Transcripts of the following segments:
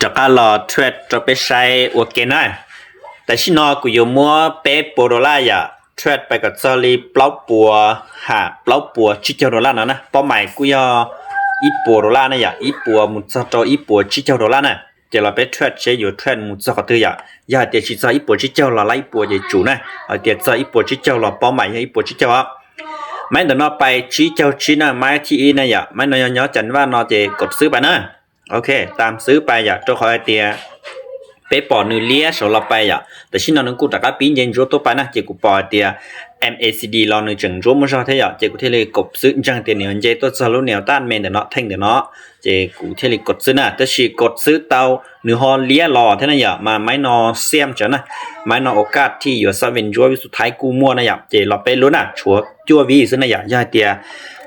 Rov qab los trade rau peb saib ua ke na. Tam sim no kuv yuav muab peb puas dollar yom, trade pais kom txog li plaub puas, ha, plaub puas tsib caug dollar no na. Pab mais kuj yog ib puas dollar na yom, ib puas mus txog rau ib puas tsib caug dollar na. Ces los peb trade seb yuav trade mus txog qhov twg yom. Yog hais tias tsis txog ib puas tsib caug los lab ib puas ces tsum na. Hais tias txog ib puas tsib caug los pab mais yog ib puas tsib caug os. Maiv ntawm no pais tsib caug tsib na, maiv thib ib na yom, maiv no yog nyob Cas Vaj no ces kov xwb pais na. Ok, tam xwb pais yom, rau qhov hais tias peb pom nws liab saud los pais yom, tam sim no nws kuj rov qab pib nce ntsuab tuaj pais na, ces kuv pom hais tias M A C D los nws tseem ntsuab muaj zog thiab yom, ces kuv thiaj li kov xwb, ntseeg tias nws yuav nce tuaj txog lub niam tab me ntawm no, theej ntawm no, ces kuv thiaj li kov xwb na. Tab sis kov xwb tau nws ho liab los thiab na yom, mas maiv no xiam tsawv na, maiv no ua kaj thiaj yuav xab vin ntsuab, vib xu thaib kuj muaj na yom, ces los peb lub na, tshuav cuaj vib xwb na yom. Yog hais tias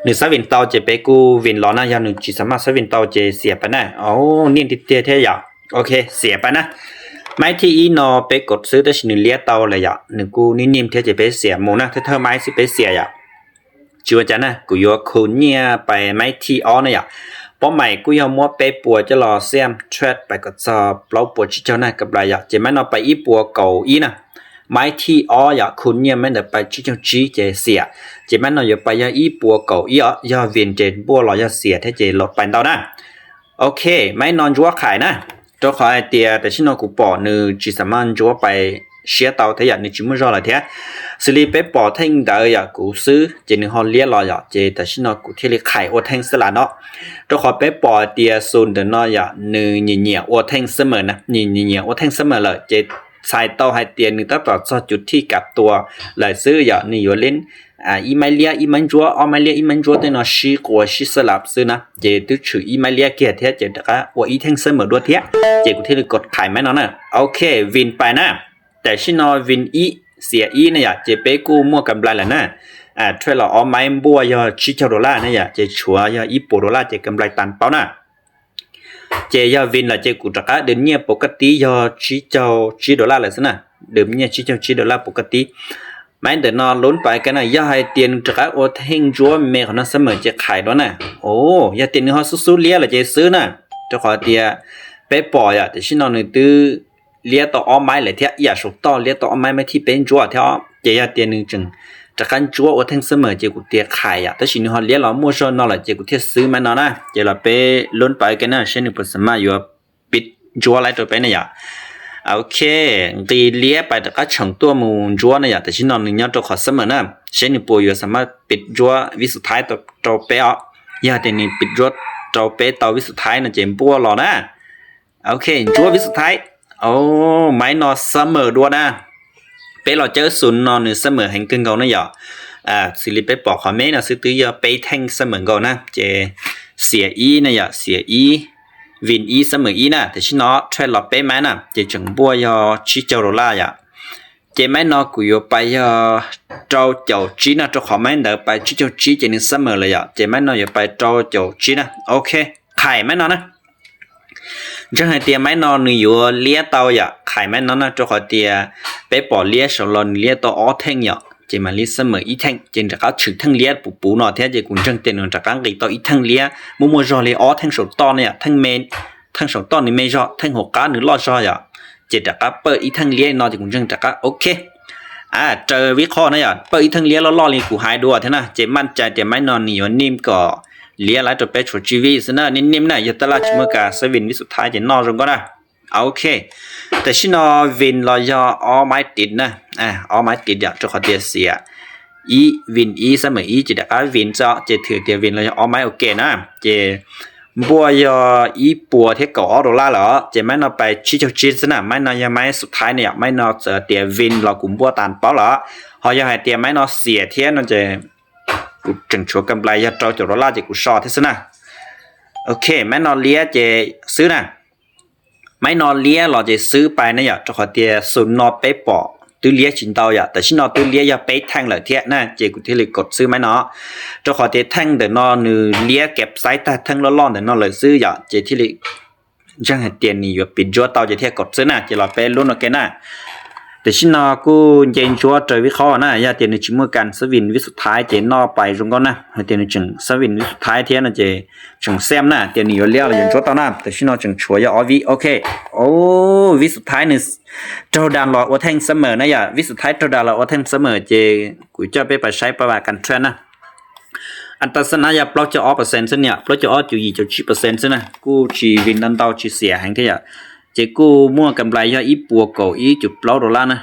nws xab vin tau ces peb kuj vin los na, yog nws tsis xav maj xab vin tau ces xiam pais na. Niaj tiag tiag thiab yom. Ok, xiam pais na. Maiv thib ib no peb kov xwb tab sis nws liab tau lawm yom, nws kuj niaj niaj thiab ces peb xiam mus na, thawj thawj maiv xwb peb xiam yom. Tsis ua cas na, kuv yuav khu nyiaj pais maiv thib ob na yom. Pab mais kuj yog muab peb puas coj los xiam trade pais kom txog plaub puas tsib caug na, kam nplais yom, ces maiv no pais ib puas kaum ib na. Maiv thib ob yom, khu nyiaj maiv ntawd pais tsib caug tsib ces xiam, ces maiv no yuav pais yog ib puas kaum ib os, yog vin ces npuaj los yog xiam thiab ces los pais ntau na. Ok, maiv no ntsuab qhais na, rau qhov hais tias tam sim no kuv pom nws tsis xav maj ntsuab pais siab tau thiab yom, nws tsis muaj zog lawm thiab. Xws li peb pom theej ntawd yom, kuv xwb ces nws ho liab los yom, ces tam sim no kuv thiaj li qhais ua theej xwb las no. Rau qhov peb pom hais tias xus ntawm no yom, nws nyiam nyiam ua theej xab mawm na, nyiam nyiam ua theej xab mawm lawm ces txhais tau hais tias nws tab tom txog cuv thij kav tua lawm xwb yom, nws yuav li ib maiv liab ib maiv ntsuab, ob maiv liab ib maiv ntsuab tej no sib quas sib xab lab xwb na, ces twb tshwm ib maiv liab kiag thiab ces rov qab ua ib theej xab mawm dua thiab, ces kuv thiaj li kov qhais maiv no na. Ok, vin pais na. Tam sim no vin ib, xiam ib na yom, ces peb kuj muaj kam nplais lawm na. Trade los ob maiv npuaj yog tsib caug dollar na yom, ces tshuav yog ib puas dollar ces kam nplais tas paub na. Ces yog vin lawm ces kuv rov qab dwm nyiaj puas kaj tib yog tsib caug tsib dollar lawm xwb na. Dwm nyiaj tsib caug tsib dollar puas kaj tib. Maiv ntawm no lub pais kiag na, yog hais tias nws rov qab ua theej ntsuab me qhov no xab mawm ces qhais dua na. O, yog tias nws ho xub xub liab lawm ces xwb na. Rau qhov tias peb pom yom, tam sim no nws twb liab tau ob maiv lawm thiab, ib yam saum toj liab tau ob maiv, maiv thib peb ntsuab thiab os. Ces yog tias nws tseem rov qab ntsuab ua theej xab mawm ces kuv tias qhais yom, tab sis nws ho liab los muaj zog no lawm ces kuv thiaj xwb maiv no na. Ces los peb lub pais kiag na, seb nws puas xav maj yuav piv ntsuab laib rau peb na yom. Ok, nqis liab pais rov qab tshoom tuaj mus ntsuab na yom, tam sim no nws nyob rau qhov xab mawm na, seb nws puas yuav xav maj piv ntsuab vib xu thaib rau peb os. Yog tias nws piv ntsuab rau peb tau vib xu thaib no ces npuaj los na. Ok, ntsuab vib xu thaib. O, maiv no xab mawm dua na. Peb los cawb xus no nws xab mawm heev kawg nkaus na yom. Xws li peb pom qhov me no xwb twb yog peb theej xab mawm nkaus na, ces xiam ib na yom, xiam ib, vin ib xab mawm ib na, tam sim no trade los peb maiv na, ces tseem npuaj yog tsib caug dollar yom. Ces maiv no kuv yuav pais yog rau caum tsib na, rau qhov maiv ntawd pais tsib caug tsib ces nws xab mawm lawm yom, ces maiv no yuav pais rau caum tsib na. Ok, qhais maiv no na. Ntseeg hais tias maiv no nws yuav liab tau yom, qhais maiv no na, rau qhov tias peb pom liab saud los nws liab tau ob theej yom, ces mam li xab mawm ib theej, ces nws rov qab tshwm theej liab puv puv no thiab, ces kuv ntseeg tias nws rov qab nqis tau ib theej liab muaj muaj zog li ob theej saum toj no yom, theej me, theej saum toj nws me zog, theej hauv qab nws loj zog yom, ces rov qab pawj ib theej liab no ces kuv ntseeg rov qab ok. Raws vib qho na yom, pawj ib theej liab loj loj li kuv hais dua thiab na, ces maj cai tias maiv no nws yuav nim kom liab laib rau peb tshuav tsib vib xwb na, nim nim na, yog taj laj tsis muaj kas xab vin vib xu thaib ces noj zoo nkauj na. Ok, tam sim no vin los yog ob maiv tiv na, ob maiv tiv yom, rau qhov tias xiam ib, vin ib xab mawm ib ces rov qab vin xwb, ces thwm tias vin los yog ob maiv ok na, ces npuaj yog ib puas thiab kaum ob dollar lawm, ces maiv no pais tsib caug tsib xwb na, maiv no yog maiv xu thaib na yom, maiv no txawm tias vin los kuv npuaj tas paub lawm, ho yog hais tias maiv no xiam thiab no ces kuv tseem tshuav kam nplais yog rau caum dollar ces kuv so thiab xwb na. Ok, maiv no liab ces xwb na. Maiv no liab los ces xwb pais na yom, rau qhov tias xus no peb pom twb liab tsis ntau yom, tam sim no twb liab yog peb theej lawm thiab na, ces kuv thiaj li kov xwb maiv no. Rau qhov tias theej ntawm no nws liab kav xaib tag theej loj loj ntawm no lawm xwb yom, ces thiaj li ntseeg hais tias nws yuav piv ntsuab tau ces thiaj kov xwb na, ces los peb lub no ke na. Tam sim no kuj nce ntsuab raws vib qhob na, yog tias nws tsis muaj kas xab vim vib xub thaib ces noj pais zoo nkauj na. Hais tias nws tseem xab vim vib xub thaib thiab no ces tseem xem na, tias nws yuav liab los yuav ntsuab tau na. Tam sim no tseem tshuav yog ob vib. Ok, vib xub thaib nws raug das los ua theej xab mem na yom, vib xub thaib raug das los ua theej xab mem ces kuv coj peb pais saib pab vas kas thuaj na. As tas xab na yog plaub caug ob percent xwb na, plaub caug ob cuv yim caum tsib percent xwb na, kuj tsis vim ntau ntau tsis xiam heev thiab yom. Ces kuj muaj kam nplais yog ib puas kaum ib cuv plaub dollar na.